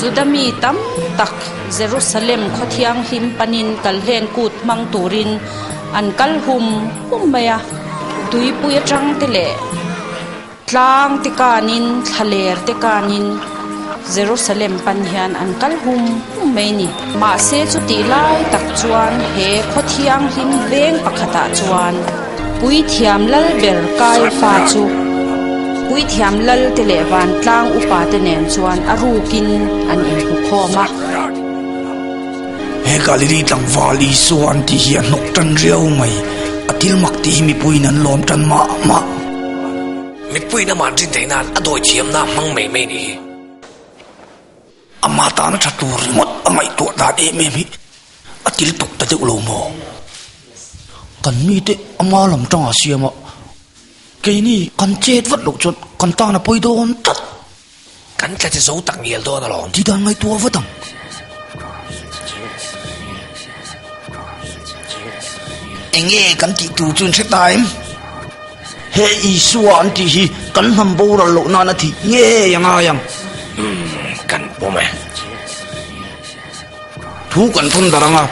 Juda mi tam tak Jerusalem khaw thianghlim panin kalhlen kut hmang turin an kal hum hum mai a, tuipui atang te leh tlang te kanin thlaler te kanin Jerusalem pan hian an kal hum hum mai a ni. Mahse chutih lai tak chuan he khaw thianghlim veng pakhatah chuan Puithiam lal ber Kaiafa chu Puithiam lal te leh vantlang upa te nen chuan a rukin an inhmukhawm a. He Galili tlangval Isua an tih hi a hnawk tan riau mai. A thil mak tih hi mipuiin an lawm tan mah mah. Mipuiin amah rin theih nan a dawi thiamna a hmang mai mai nih hi. Amah tana tha tur ringawt a ngaihtuah dan em em hi a til tuk ta deuh lo maw? Kan mite ama lam tangah siam a, keini kan chet vat loh chuan kan tan a pawi dawn tlat. Kan tla che zo tak ngial dawn alawm. Ti dan ngaihtuah vat ang. Enge kan tih tur chu in hre ta em? He Isua an tih hi kan hnam boral loh nan a thih ngei a ngai ang. Umm, kan pawm e. Thu kan thawn darh ang a,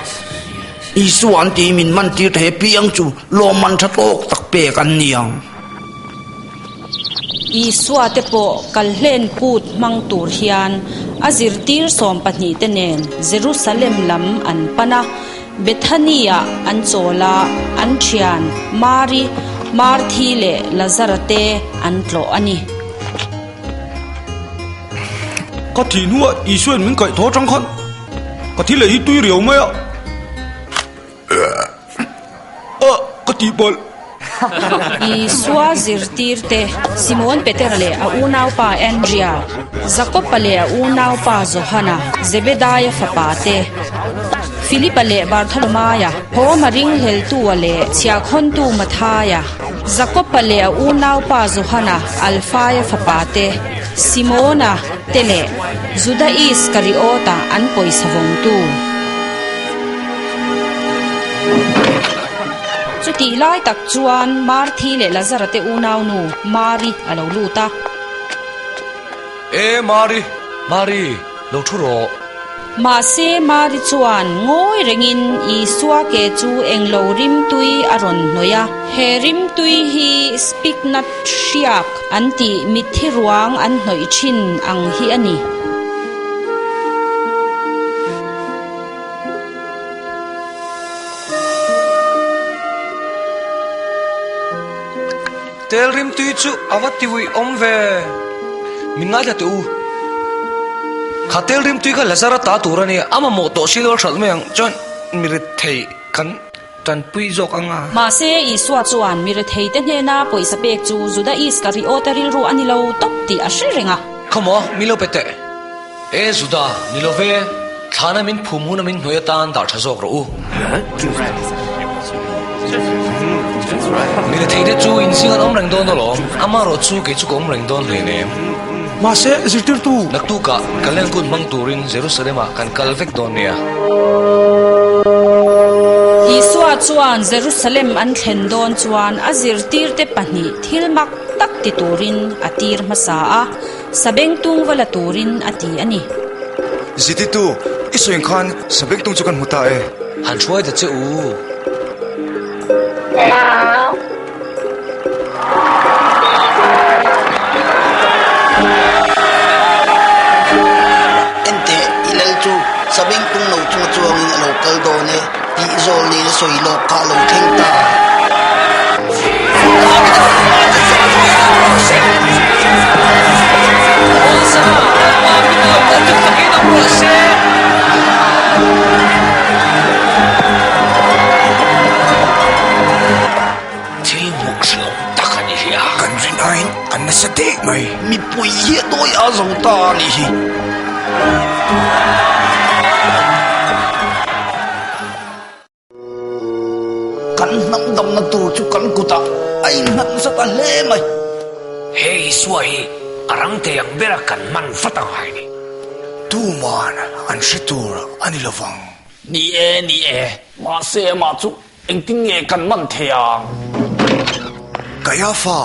Isua an tih min man tir ta he piang chu lawmman tha tawk tak pek an ni ang. Isua te pawh kalhlen kut hmang tur hian a zirtir 12 te nen Jerusalem lam an pan a, Bethany-ah an chawl a, an thian Mari, Marthi leh Lazara te an tlawh a ni. Ka thih hnuah Isuain min kaih thaw atang khan ka thi leh hi tui riau mai a. A, ka tih palh. Isua zirtirte Simon Petera leh a unaupa Andria, Jakoba leh a unaupa Johana, Zebedaia fapa te, Filipa leh Bartholomaia, Thoma ringhleltua leh chhiahkhawntu Mathaia, Jakoba leh a unaupa Johana, Alfaia fapa te, Simona te leh Juda Iskariota an pawisa vawngtu. Chutih lai tak chuan Marthi leh Lazara te unaunu Mari a lo lut a. E Mari, Mari, lo thu rawh. Mahse Mari chuan ngawi rengin Isua ke chu englo rimtui a rawn hnawih a. He rimtui hi Spiknat hriak an tih mitthi ruang an hnawih thin ang hi a ni. Tel rimtui chu a va ti uih awm ve. Min ngaithla teh u. Kha tel rimtui kha Lazara ta tur a nia, a mamawh tawh si lo a hralh mai ang chuan mi rethei kan tanpui zawk ang a. Mahse, Isua chuan mi rethei te hnena pawisa pek chu Juda Iskariota rilru a ni lo tawp tih a hre reng a. Khawmaw, mi lo pe teh. E Juda, ni lo ve, thlana min phum huna min hnuai atan dah tha zawk rawh u. Mi retheite chu inzing an awm reng dawn alawm, amaherawh chu kei chu ka awm reng dawn hleinem. Mahse, zirtirtu. Naktukah ka lengkut hmang turin Jerusalem-ah kan kal vek dawn nia. Isua chuan Jerusalem an thlen dawn chuan a zirtirte pahnih thil mak tak ti turin a tir hmasa a. Sabengtung va la turin a ti a ni. Zititu, i sawi khan sabengtung chu kan hmu ta e. Han hruai ta che u. Enteh, i lal chu sabengtung lo chunga chuangin a lo kal dawn e tih zawl nen a sawi lawk kha a lo thleng ta. Thil hmuh hriam tak a ni hi a. Kan rin aiin an nasa deuh mai. Mipui hi a tawi a zo ta a nih hi. Kan hnam damna tur chu kan kutah a innghat nasa ta hle mai. He Isua hi a rang thei ang bera kan hman vat a ngai ni. Tuman an hre tur a ni lovang. Ni e, ni e. Mahse amah chu engtin nge kan man thei ang? Kaiafa,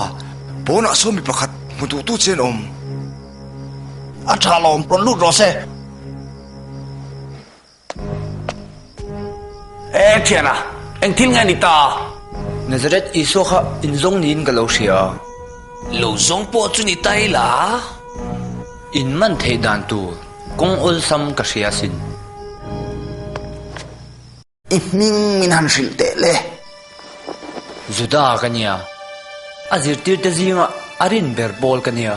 pawnah saw mi pakhat hmu duhtu che an awm. A tha lawm, rawn lut rawh se. E thiana, eng thil nge ni ta? Nazareth Isua kha in zawng niin ka lo hria a. Lo zawng pawh chu ni ta ila. In man theih dan tur kawng awlsam ka hria asin. I hming min han hrilh teh le. Juda ka nia. A zirtirte zinga a rin ber pawl ka nia.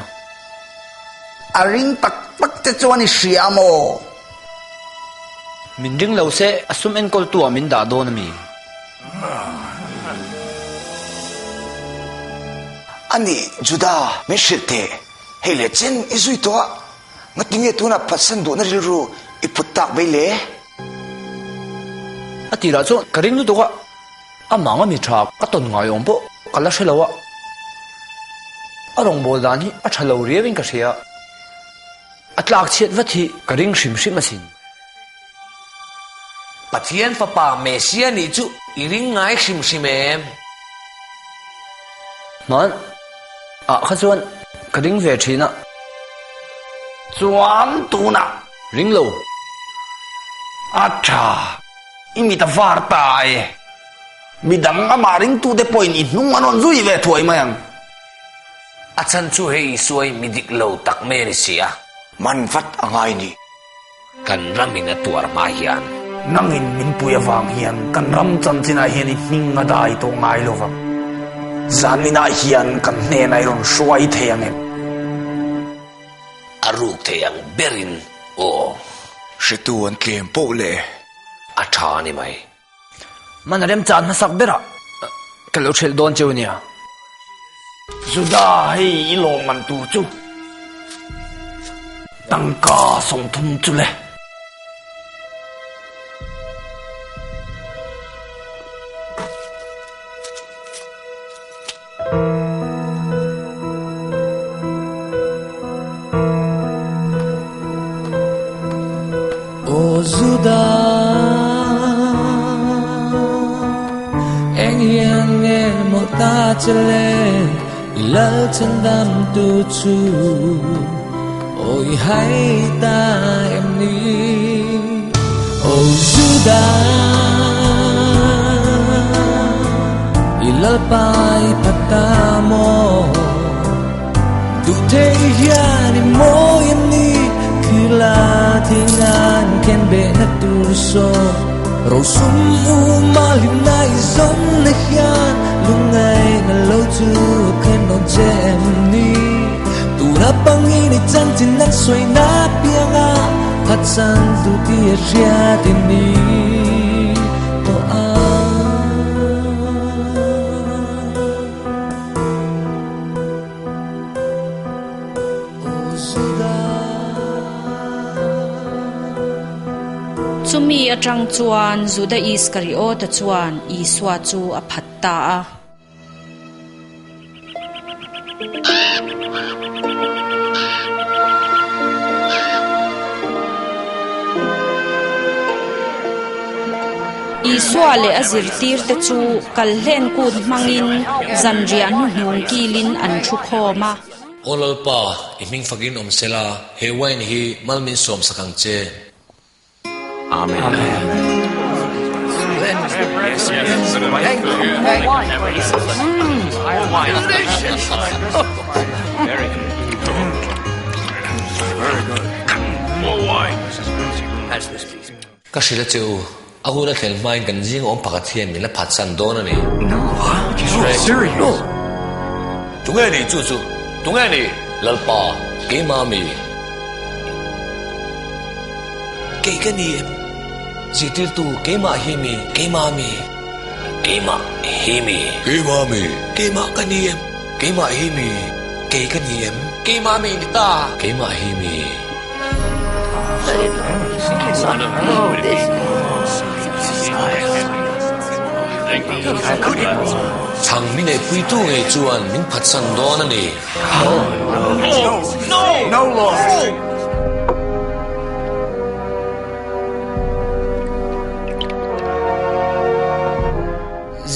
A ring tak tak te chuan i hria maw? Min ring lo se a sum enkawltu ah min dah dawn a mi? A nih Juda, min hrilh teh. Hei leh chen i zui tawh a, ngatinge tunah phatsan duhna rilru i put tak mai le? A tirah chuan ka ring lutuk a, a manga mi tha ka tawn ngai awm pawh ka la hre lo a, a rawngbâwl dan hi a tha lo riauin ka hria, a tlak chhiat vat hi ka ring hrim hrim asin. Pathian Fapa Messia nih chu i ring ngai hrim hrim em? Hman ah kha chuan ka ring ve thin a. Chuan tunah. Ring lo. A tha. I mit a var ta e. Midang amah ringtute pawhin i hnung an rawn zui ve thuai mai ang. A chhan chu hei Isua hi mi dik lo tak mai a ni si a. Man vat a ngai ni. Kan ramin a tuar hma hian. Nangin min pui avang hian kan ram chanchinah hian i hming a dai tawh ngai lo vang. Zaninah hian kan hnenah i rawn hruai thei ang em? A ruk thei ang berin aw. Hretu an tlem poh le. A tha a ni mai. Man a remchan hmasak berah ka lo hrilh dawn cheu nia. Juda hei i lawm man tur chu tangka 30 chu le. Aw Juda, eng hian nge maw ta che le, i lal chhandam tu chu aw i hai ta em ni? Aw Juda, i Lalpa i phat ta maw? Duh thei hian i mawi em ni? Thila thingan khen behna tur saw rosum u mahlimna i zawn na hian lungngaihna lo chu a khen dawn che em ni? Tuna pangin i chanchin an sawi na piang a, phatsan duh tih a hriat i ni tawh a. Chumi atang chuan Juda Iskariota chuan Isua chu a phat ta a. Isua leh a zirtirte chu kalhlen kut hmangin zanriah hnuhnung kilin an thu khawm a. Aw Lalpa, i hming fakin awm sela, he wine hi mal min sawmsak ang che. Amen. Ka hrilh a che u, a hun a thlen hmain kan zing awm pakhat hian min la phatsan dawn a ni. Tunge ni chu chu? Tunge ni? Lalpa, keimah mi? Kei ka ni em? Zirtirtu, keimah hi mi? Keimah mi? Keimah hi mi? Keimah mi? Keimah ka ni em? Keimah hi mi? Kei ka ni em? Keimah mi ni ta? Keimah hi mi? Chhang mi neihpuitu ngei chuan min phatsan dawn a ni.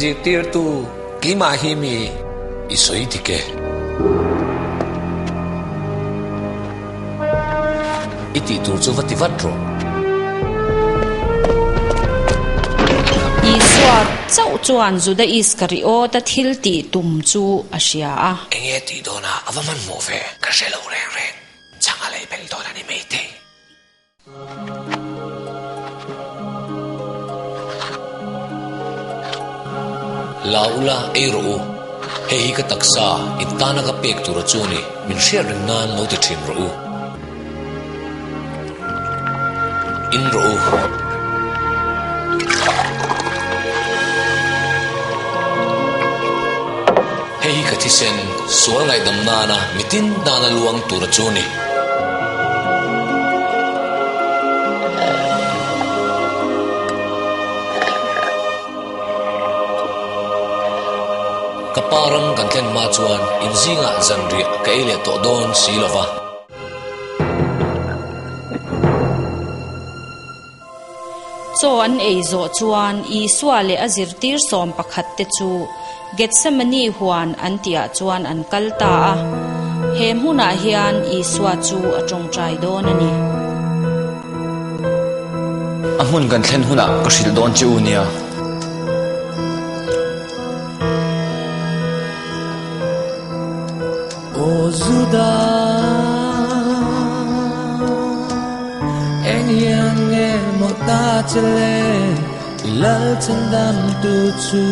Zirtirtu, keimah hi mi i sawi dik e. I tih tur chu va ti vat rawh. Isua chauh chuan Juda Iskariota thil tih tum chu a hria a. Enge tih dawnah a va hmanhmawh ve? Ka hre lo reng reng. Chhang a lei belh dawn a ni maithei. La ula, ei rawh u. Hei hi ka taksa, in tana ka pek tura chu a ni, min hriat reng nan lo ti thin rawh u. In rawh u. Hei hi ka thisen, sual ngaihdam nana mitin tana luang tura chu a ni. Ka pa ram kan thlen hma chuan in zingah zanriah ka ei leh tawh dawn si lo va. Chaw an ei zawh chuan Isua leh a zirtir 11 te chu Gethsemane huan an tihah chuan an kal ta a. He hmunah hian Isua chu a tawngtai dawn a ni. A hmun kan thlen hunah ka hrilh dawn che u nia. Aw Juda, eng hian nge maw ta che le, i lal chhandam tu chu,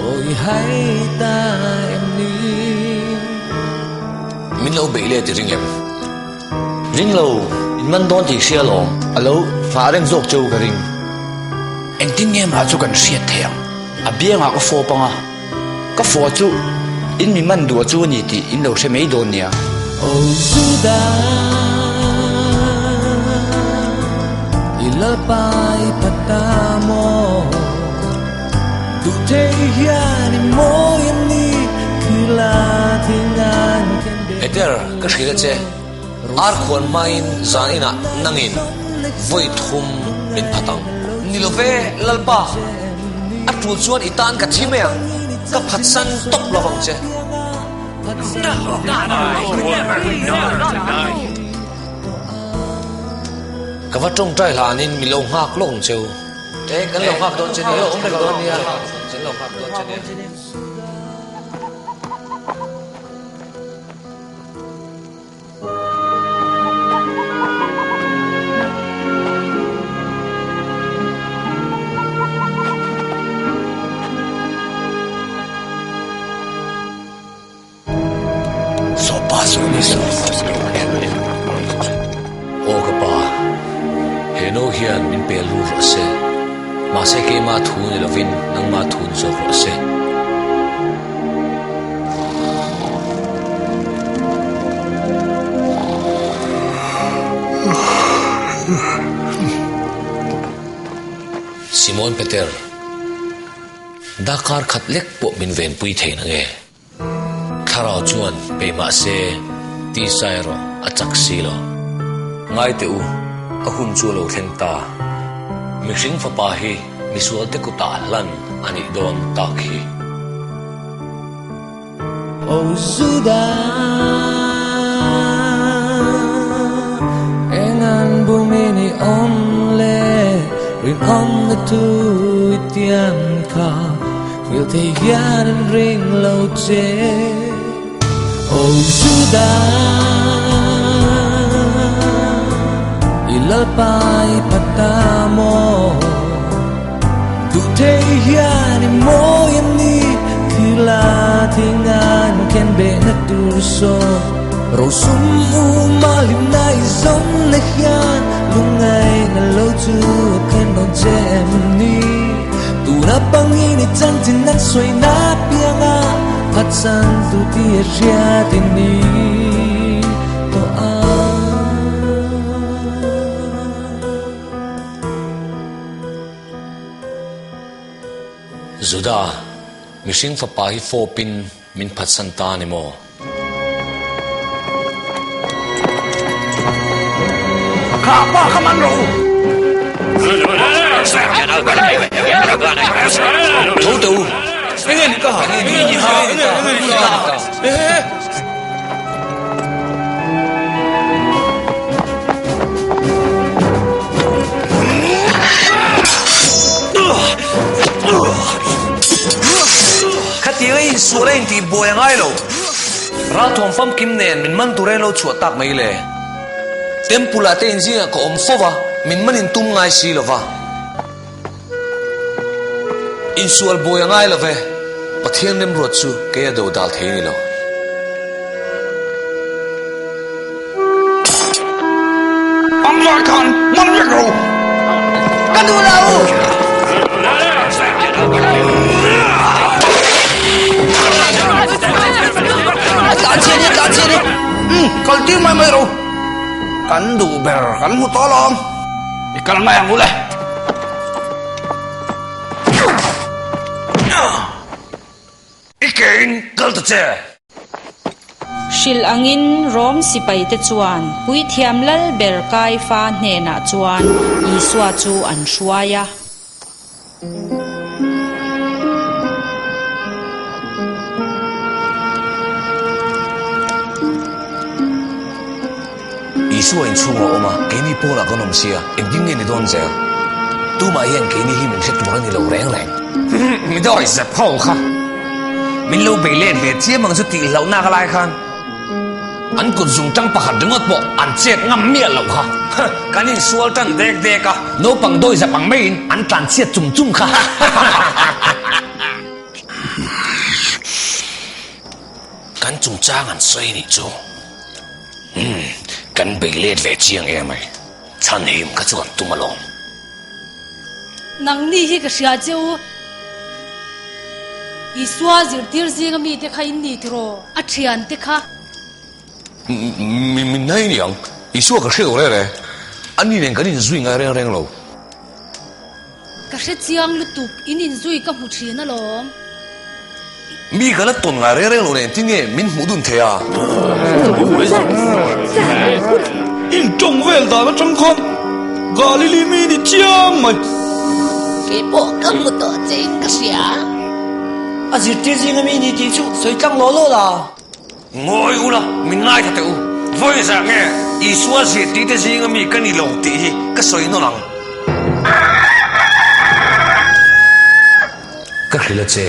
aw i hai ta em ni? Min lo beih let i ring em? Ring lo, in man dawn tih hria lawm, a lo nghah reng zawk cheu ka ring. Engtin nge mah chu kan hriat thei ang? A biangah ka fawp ang a. Ka fua chu in mi man duh chu a ni tih in lo hre mai dawn nia. Aw Juda, i Lalpa i phat ta maw? Duh thei hian i mawi em ni? Thila thing an ken be. Peter, ka hrilh a che, ar khuan hmain zan inah nangin vawi thum min phat ang. Ni lo ve, Lalpa, a tul chuan i tan ka thi mai ang, ka phatsan tawp lo vang che. Ka va tawngtai hlanin mi lo nghak lawk ang cheu. E, kan lo nghak dawn che nia, awm reng dawn nia, kan lo nghak dawn che nia. Aw ka pa, he no hian min pel ru rawh se, mahse keima thu ni lovin nangma thu ni zawk rawh se. Simon Peter, Dakar khat lek pawh min venpui thei na nge? Thlarau chuan pe mah se, tisa erawh a chak si lo. Ngai teh u, a hun chu a lo thleng ta. Mihring fapa hi misualte kutah hlan a nih dawn tak hi. Aw Juda, eng an bumin i awm le, rinawmna thu i tiam kha, hrilh thei hian an ring lo che. Aw Juda, i Lalpa i phat ta maw? Duh thei hian i mawi em ni? Thila thing an ken behna tur saw rosum u malimna i zawm na hian lungngaihna lo chu a thlen dawn che em ni? Tuna pangin i chanchin an sawi na pianga phatsan tu tih a hriat i ni tawh a. Juda, mihring fapa hi fawpin min phatsan ta a ni maw? Kha pa kha man rawh u! Tho teh u! Enge ni ta? Enge ni ta? Enge ni ta? buai a ngai lo. Ralthuam famkim nen min man tur eng lo chhuah tak mai le. Temple ah te inzingah ka awm fo va, min man in tum ngai si lo va. Insual buai a ngai lo ve, Pathian remruat chu kei a do dal thei ni lo. An lai khan man vek ro. Ka duh lo. A tlan chhiat ni, a tlan chhiat ni. Umm, kal tir mai mai ro. Kan duh ber kan hmu tawh alawm. I kal mai ang u le. I kein kal ta che. Hrilh angin Rom sipaite chuan Puithiam Lal ber Kaifa hnenah chuan Isua chu an hruai a. Isua inchhungah a awm a, keini Paula kan awm sia, engtin nge ni dawn zel? Tumah hian keini hi min hre tur a ni lo reng reng. Mi dawi zep ho kha min lo bei let ve chiam ang chu tih hlauhnak lai khan an kut zung tang pakhat ringawt pawh an chet ngam miah loh kha. Kan insual tan dek dek a, naupang dawi zep ang maiin an tlan chhiat chum chum kha. Kan chungchang an sawi nih chu. Umm, kan bei let ve chiang em ai. Chhanhim kha chu kan tum alawm. Nangni hi ka hria che u. Isua zirtir zinga mite kha in ni tiraw? A thiante kha. Min hei niang. Isua ka hre lo reng reng. Ani nen kan inzui ngai reng reng lo. Ka hre chiang lutuk, in inzui ka hmu thin alawm. Mi ka la tawn ngai reng reng lo nen tinge min hmuh dun thei a? In tawng vel dan atang khan Galili mi ni chiang mai. Keipawh ka hmu tawh che in ka hria. A zirtir zinga mi ni tih chu sawi tlang law law la. Ngawi ula, min ngaithla teh u. Vawi zah nge Isua zirtirte zinga mi ka ni lo tih hi ka sawi nawn ang. Ka hrilh a che,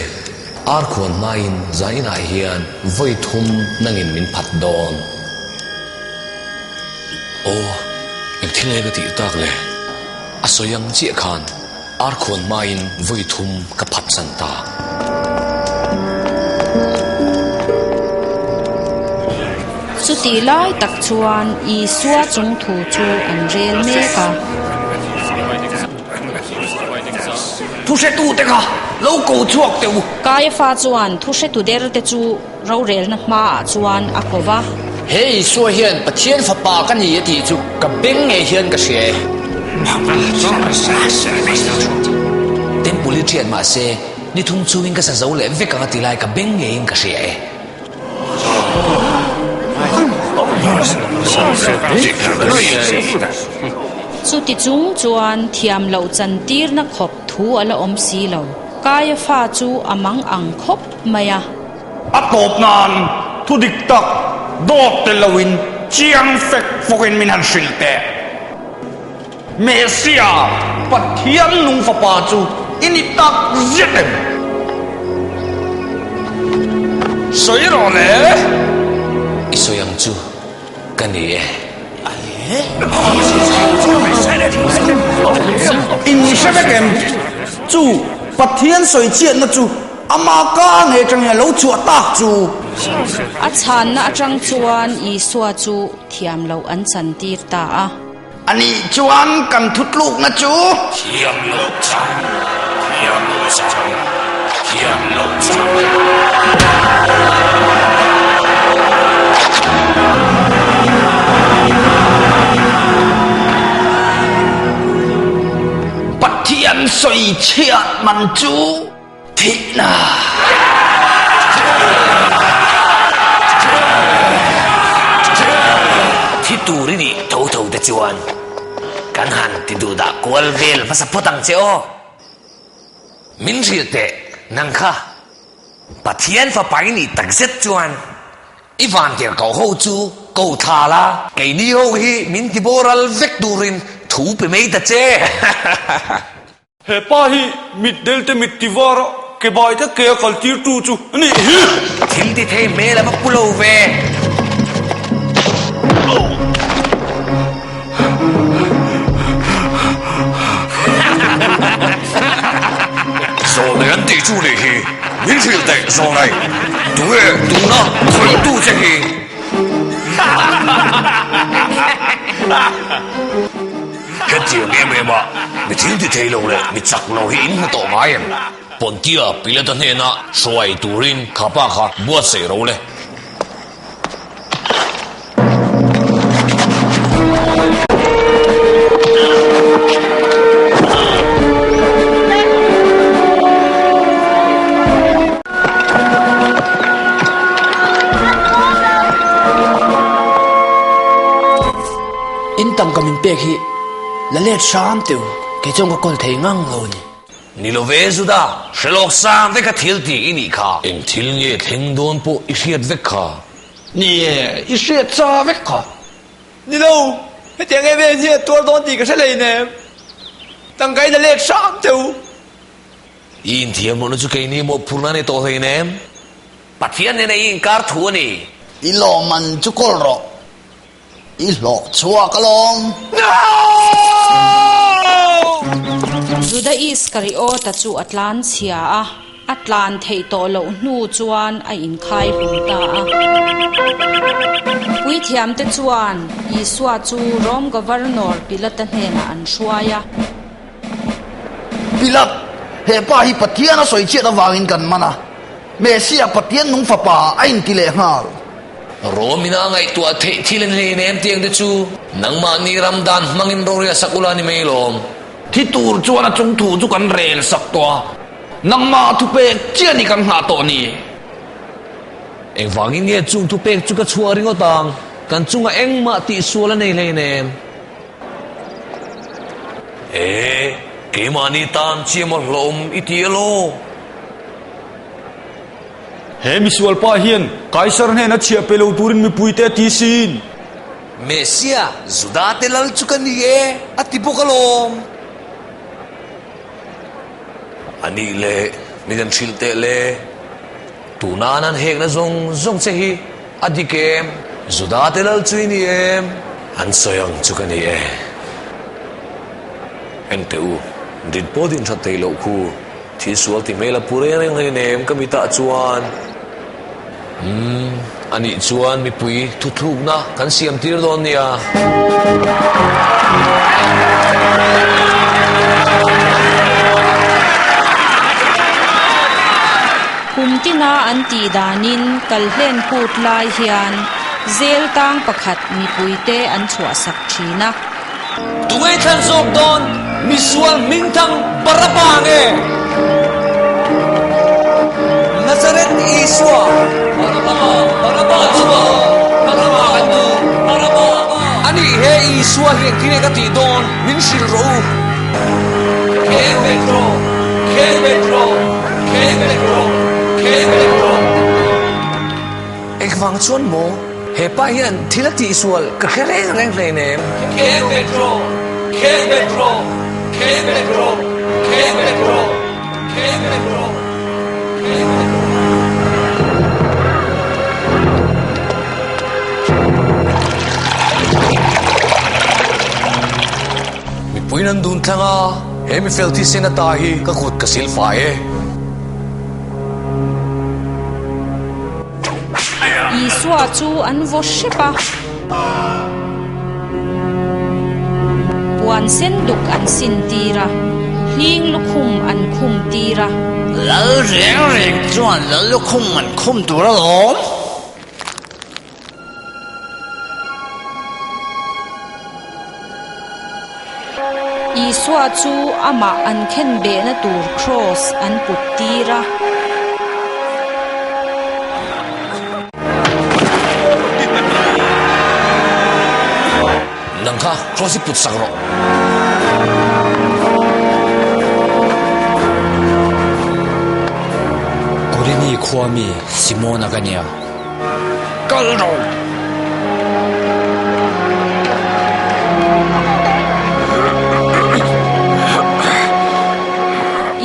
ar khuan hmain zan inah hian vawi thum nangin min phat dawn. Aw, engthil nge ka tih tak le? A sawi ang chiah khan ar khuan hmain vawi thum ka phat san ta. Chutih lai tak chuan Isua chung thu chu an rel mek a. Thuhretute kha lo ko chhuak teh u. Kaiafa chuan thuhretu derte chu Rorelna hmaah chuan a ko va. He Isua hian Pathian Fapa ka ni a tih chu ka beng ngei hian ka hria e. Temple hi ṭhiat mah se, ni thum chungin ka sa zo leh vek ang a ti lai ka beng ngeiin ka hria e. Chuti chung chuan thiam loh chantirna khawp thu a la awm si lo. Kaiafa chu a mang ang khawp mai a. A tawp nan thu dik tak dawt tel loin chiang fek fawkin min han hrilh teh. Messiah, Pathian nung fapa chu i ni tak zet em? Sawi rawh le. I sawi ang chu ka ni e. In hre vek em? Chu Pathian sawi chhiatna chu Ama ka ngei atangin a lo chhuah tak chu. A chhanna atang chuan Isua chu thiam loh an chantir ta a. Ani chuan kan thutlukna chu. Thiam loh chang, thiam loh chang, thiam loh chang. Pathian sawi chhiat man chu. Thihna! Thi tur i nih tho tho te chuan kan han ti duh dah kual vel hmasa phawt ang che aw. Min hrilh teh nang kha Pathian fapa i nih takzet chuan i vantirhkoh ho chu ko thla la, keini ho hi min ti boral vek turin thu pe mai ta che. He pa hi mitdel te mit ti var a. Ke bai te ke a kal tir tu chu a nih hi. Thil ti thei hmel a va pu lo ve. Zawnei an tih chu nih hi. Min hrilh teh zawnei. Tunge tuna khawih tu che hi? Hetiang em em a mi thil ti thei lo leh mi chak lo hi in hmu tawh ngai em? Pontia Pilata hnena hruai turin kha pa kha buatsaih ro le. In tangka min pek hi la let hram teh u, kei chuan ka kawl thei ngang lo a ni. Ni lo ve Juda, hre lawk sang vek a thil tih i nih kha. Eng thil nge thleng dawn pawh i hriat vek kha. Ni e, i hriat sa vek kha. Ni lo, hetiang em em hian tuar dawn tih ka hre hleinem. Tangka in la let hram teh u. I inthiam lohna chu keini mawhphurhna a ni tawh hleinem. Pathian nena i inkar thu a ni. I lawmman chu kawl rawh. I hlawh chhuak alawm. Juda Iskariota chu a tlan chhia a, a tlan theih tawh loh hnu chuan a inkhai hlum ta a. Puithiamte chuan Isua chu Rom Governor Pilata hnenah an hruai a. Pilat, he pa hi Pathian a sawi chhiat avangin kan man a, Messiah Pathian nung fapa a inti leh nghal. Rom ina a ngaihtuah theih thil an hlein em tiang te chu nangmahni ram dan hmangin rorel sak ula ni mai lawm. Thi tur chuan a chung thu chu kan rel sak tawh a, nangmah thupek chiah ni kan nghah tawh ni. Engvangin nge chung thupek chu ka chhuah ringawt ang, kan chungah engmah tihsual a nei hlein em? E, keimahni tan chiah maw hlawm i ti elaw? He misual pa hian Kaisar hnena chhiah pe lo turin mipuite a ti sin. Mesia, Judate lal chu ka ni e, a ti bawk alawm. A nih leh min an hrilh teh le, tuna an hekna zawng zawng che hi a dik em? Judate lal chu i ni em? An sawi ang chu ka ni e. Enteh u, din pawh din that thei loh khu. Thil sual ti hmel a pu reng reng hlein em ka mitah chuan? Umm, anih chuan mipui thuthlukna kan siam tir dawn nia. Kum tina an tih danin kalhlen kut lai hian zel tang pakhat mipuite an chhuahsak thin a. Tunge thlan zawk dawn misual hmingthang Barabba nge? Nazareth Isua. Barabba, Barabba chu maw? Barabba kan duh, Barabba. Anih he Isua hi engtin nge ka tih dawn min hrilh rawh u. Khen bet rawh, khen bet rawh, khen bet rawh, khen bet rawh. Engvang chuan maw? He pa hian thil a tihsual ka hre reng reng hleinem. Khen bet rawh, khen bet rawh, khen bet rawh, khen bet rawh, khen bet rawh, khen bet rawh. Mipuiin an dun tlang a, he mifel thisen ata hi ka kut ka sil fai e. Isua chu an vaw hrep a. Puan sen duk an sin tir a, hling lukhum an khum tir a. Lal reng reng chuan lal lukhum an khum tur alawm. Isua chu amah an khen behna tur kraws an put tir a. Nang kha kraws hi put sak rawh. Kurini khua mi Simona ka nia. Kal rawh!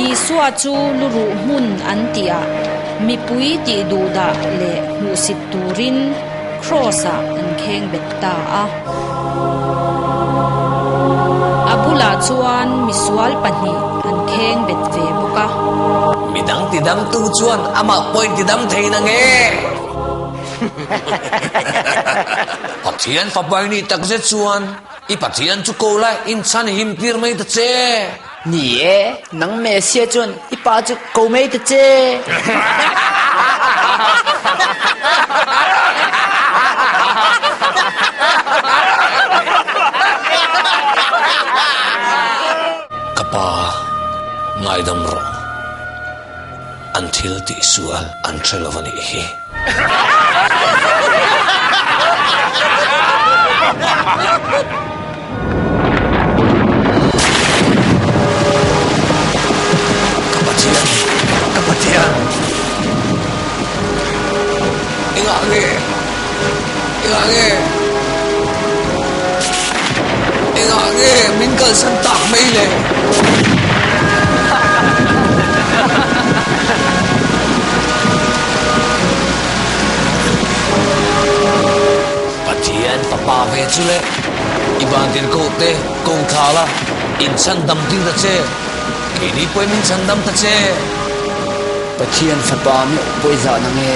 Isua chu luruh hmun an tihah mipui tih duhdah leh hmuhsit turin Kraws-ah an kheng bet ta a. A bulah chuan misual pahnih an kheng bet ve bawk a. Midang tidamtu chuan amah pawhin tidam thei na nge? Pathian fapa i nih takzet chuan i Pathian chu ko la inchhan him tir mai ta che. Ni e, nang Messiah chuan i pa chu ko mai ta che. Ka pa, ngaidam rawh. An thil tih sual an hre lo a nih hi. Ka Pathian, ka Pathian, engah nge, engah nge, engah nge min kalsan tak mai le? Pathian fapa ve chu le, i vantir koh te ko thla la, in chhandam ding ta che, keini pawhin min chhandam ta che. Pathian fapa meuh pawh i zahna nge?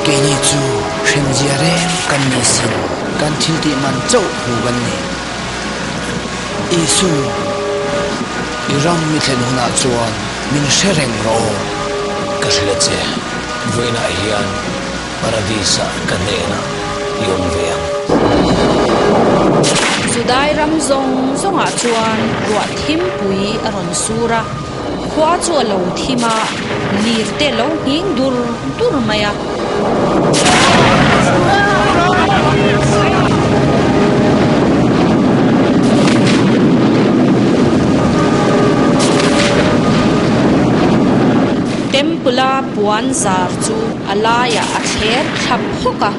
Keini chu hremzia reng kan ni sin, kan thiltih man chauh hmu kan ni. Isu, i ram i thlen hunah chuan min hre reng rawh aw. Ka hrilh a che, vawiinah hian Paradis-ah ka hnenah i awm ve ang. Judai ram zawng zawngah chuan ruah thimpui a rawn sur a, khua chu a lo thim a, lir te lo nghing dur dur mai a. Temple-a puan zar chu a laiah a thler thla phawk a.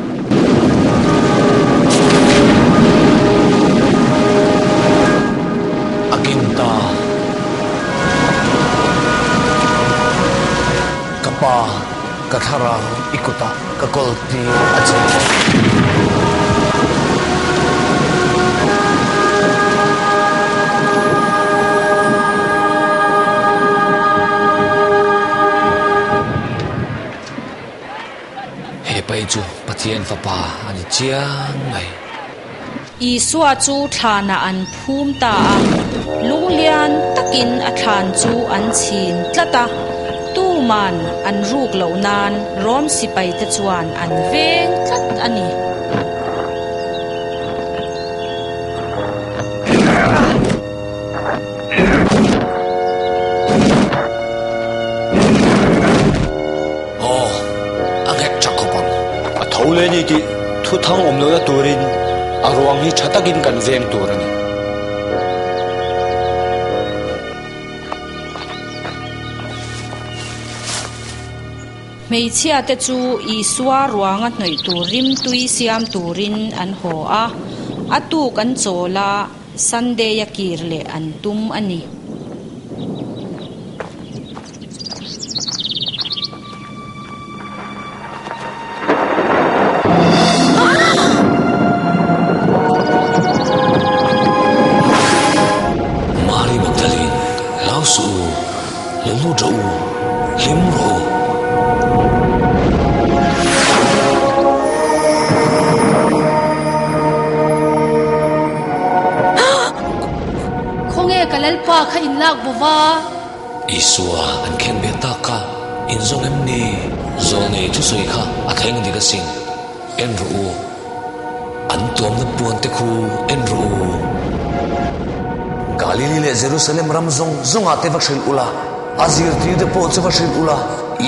A kim ta. Ka pa, ka thlarau i kutah ka kawl tir a che. He pai chu Pathian Fapa a ni chiang mai. Isua chu thlanah an phum ta a, lunglian takin a thlan chu an chhin tlat a, tuman an ruk loh nan Rom sipaite chuan an veng tlat a ni. Aw, a nghet tha khawp ang. A tho leh ni tih thu thang awm lohna turin a ruang hi tha takin kan veng tur a ni. Hmeichhia te chu Isua ruanga hnawih tur rimtui siam turin an haw a, a tuk an chawl a, Sunday a kir leh an tum a ni. Mari Magdalene, Hlau suh u, lo lut rawh u, hlim rawh u. Khawnge ka Lalpa kha in lak bo va? Isua an khen ve tak kha in zawng em ni? Zawlnei thusawi kha a thleng dik asin. En rawh u, an tuamna puan te khu en rawh u. Galili leh Jerusalem ram zawng zawngah te va hrilh ula, a zirtir te pawh chu va hrilh ula,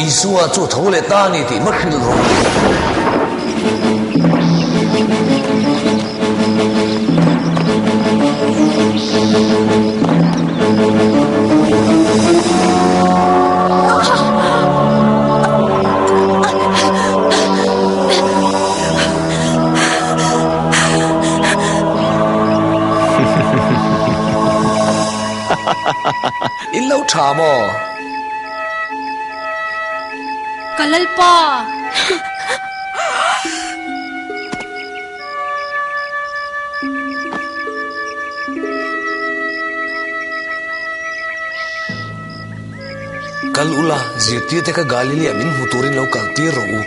Isua chu tho leh ta a ni tih va hrilh rawh u. In lo tha maw? Ka Lalpa! Kal ula, zirtirte kha Galilee-ah min hmu turin lo kal tir rawh u.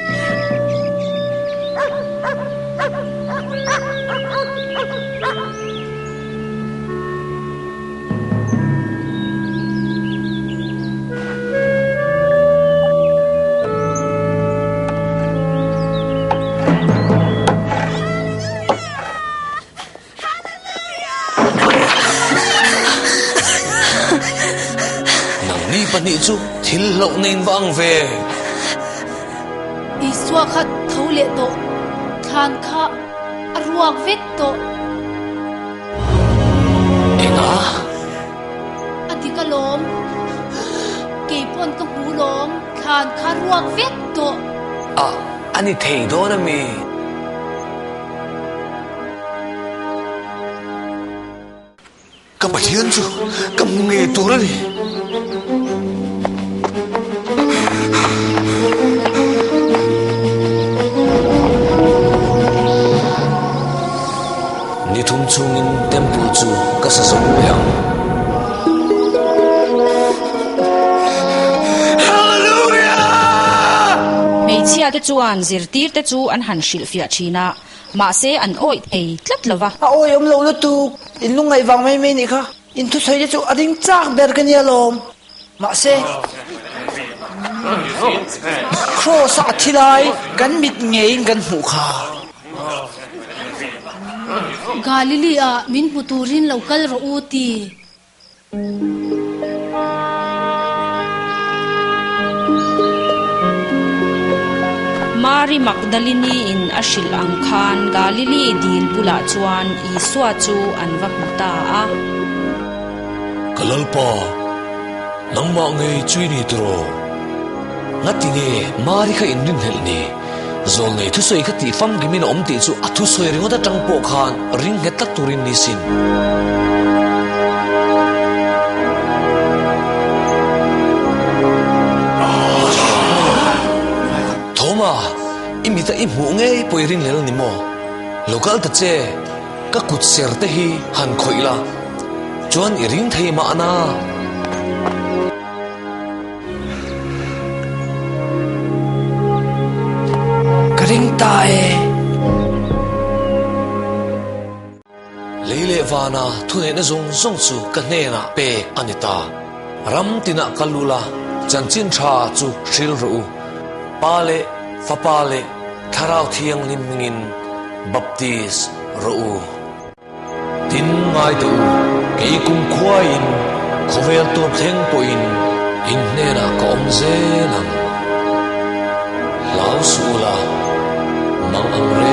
Nangni pahnih chu thil hlauh na in va ang ve. Isua kha tho leh tawh, thlan kha a ruak vek tawh. Enga? A dik alawm. Kei pawn ka hmu lawm, thlan kha ruak vek tawh. A, a ni thei dawn ami? Ka Pathian chu ka hmu ngei tur a ni. Ni thum chhungin temple chu ka sa zo mai ang. Hmeichhia te chuan zirtir te chu an han hrilhfiah thin a, mahse an awih thei tlat lo va. A awih awm lo lutuk, in lungngaih vang mai mai nih kha. In thusawi te chu a ring chak ber ka nia lawm. Mahse, Kraws a thi lai kan mit ngeiin kan hmuh kha. Galili ah min hmu turin lo kal rawh u ti. Mari Magdalini in a hrilh ang khan Galili dil bulah chuan Isua chu an va hmu ta a. Ka Lalpa, nangmah ngei chu i ni tiraw? Ngati nge Mari kha in rinhlelh ni? Zawlnei thusawi kha tih famkimin a awm tih chu a thusawi ringawt atang pawh khan ring nghet tlat turin ni sin. Thawma, i mita i hmuh ngei pawh i rinhlel a ni maw? Lo kal ta che. Ka kut ser te hi han khawih la, chuan i ring thei mahna. Ka ring ta e. Lei leh vana thuneihna zawng zawng chu ka hnenah pek a ni ta. Ram tinah ka lu la, chanchin tha chu hril rawh u. Pa leh Fapa leh Thlarau Thianghlim hmingin baptis rawh u. Tin ngai teh u, kei kumkhuaiin khawvel tawp thleng pawhin in hnenah ka awm zel ang. Hlau suh ula, mang ang reng.